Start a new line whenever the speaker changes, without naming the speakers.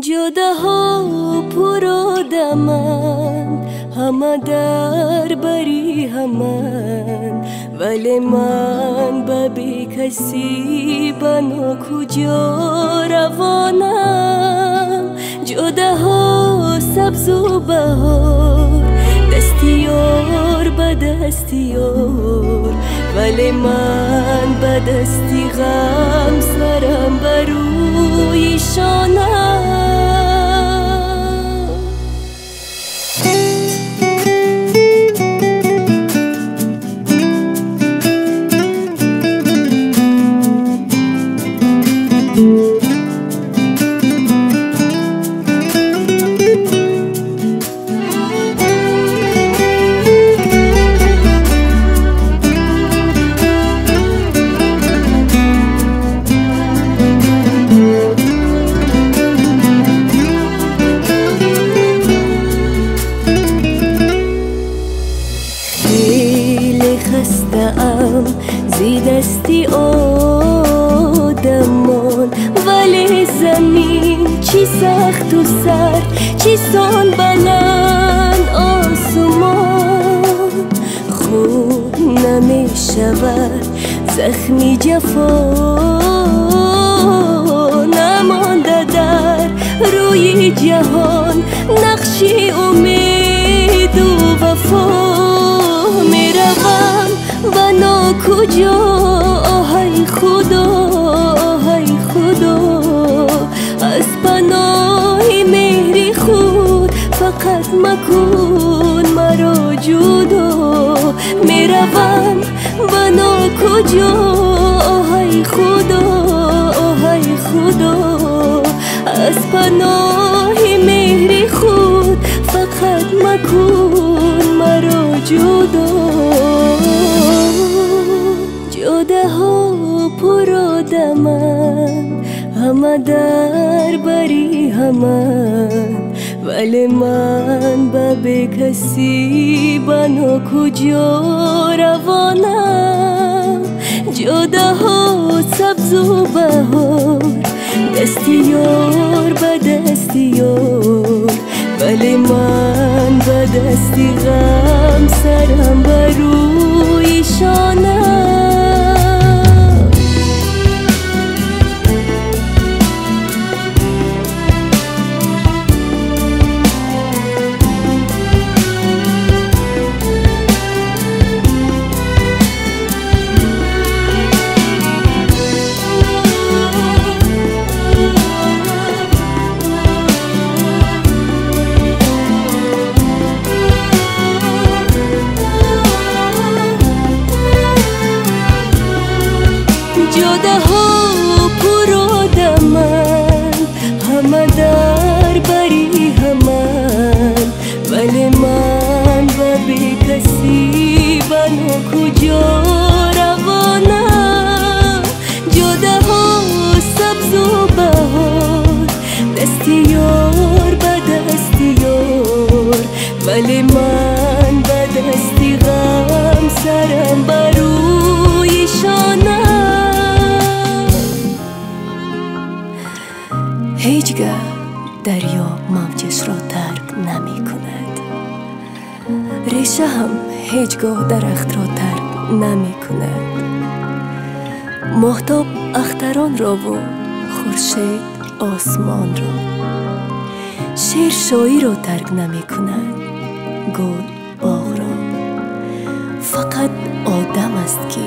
Ҷодаҳо пуродаманд, ҳама дар бари ҳаманд, вале ман ба бекасӣ ба нокуҷо равонам. Ҷодаҳо сабзу баҳор, дасти ёр ба дасти ёр, вале ман ба дасти ғам сарам ба рӯи шонам. Хастаам зи дасти одамон, вале замин чӣ сахту сард, чӣ сон баланд осумон. Хун намешавад захми ҷафо, намонда дар рӯи ҷаҳон нақши умеду вафо. Меравам ба нокуҷо, оҳай худо, оҳай худо, аз паноҳи меҳри худ фақат макун маро ҷудо. Меравам ба нокуҷо, оҳай худо, оҳай худо, аз паноҳи меҳри худ фақат макун маро ҷудо. Ҷодаҳо пуродаманд, ҳама дар бари ҳаманд, вале ман ба бекасӣ ба нокуҷо равонам. Ҷодаҳо сабзу баҳор, дасти ёр ба дасти ёр, вале ман ба дасти ғам сарам ба рӯи шонам. Ҷодаҳо пуродаманд, ҳама дар бари ҳаманд, вале ман ба бекасӣ ба нокуҷо равонам. Ҷодаҳо сабзу баҳор, дасти ёр ба дасти ёр, вале ман ба дасти ғам сарам ба рӯи шонам. Ҳеҷ гаҳ дарё мавҷашро тарк намекунад, реша ҳам ҳеҷ гоҳ дарахтро тарк намекунад. Моҳтоб ахтаронрову хуршед осмонро, шер шоиро тарк намекунад, гул боғро. Фақат одам аст, ки